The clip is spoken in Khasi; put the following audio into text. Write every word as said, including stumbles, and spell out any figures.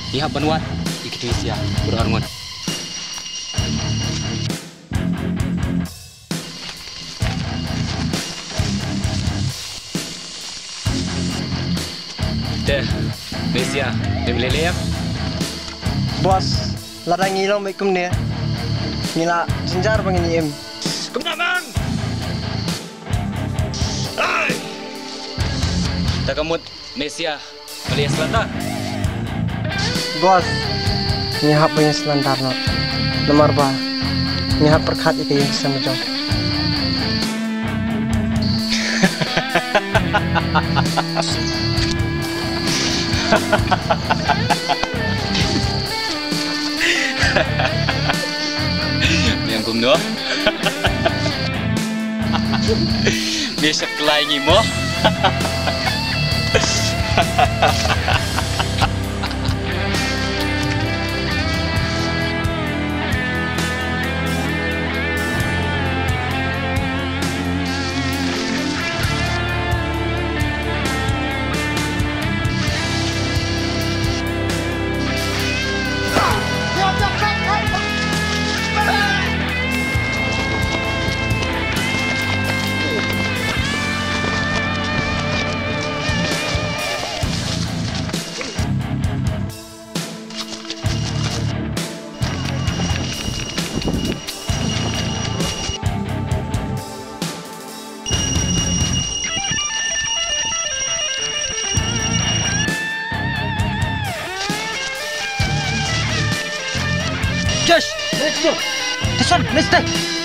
Ngi hap ban wad ïa kito ki Mesia baroh arngut. Te, Mesia, te leh leh ïa. Boss, lada ngi long beit kumne, ngi la jynjar ba ngin im. Kumta man! Ai! Ta ka mut Mesia, mali surrender. Boss, ngi hap ban surrender noh. Namar ba ngi hap pyrkhat ïa ka ïing ka sem jong. Mem kumno? Mesa klai ngi mo. Josh! Let's go! This one, let's die!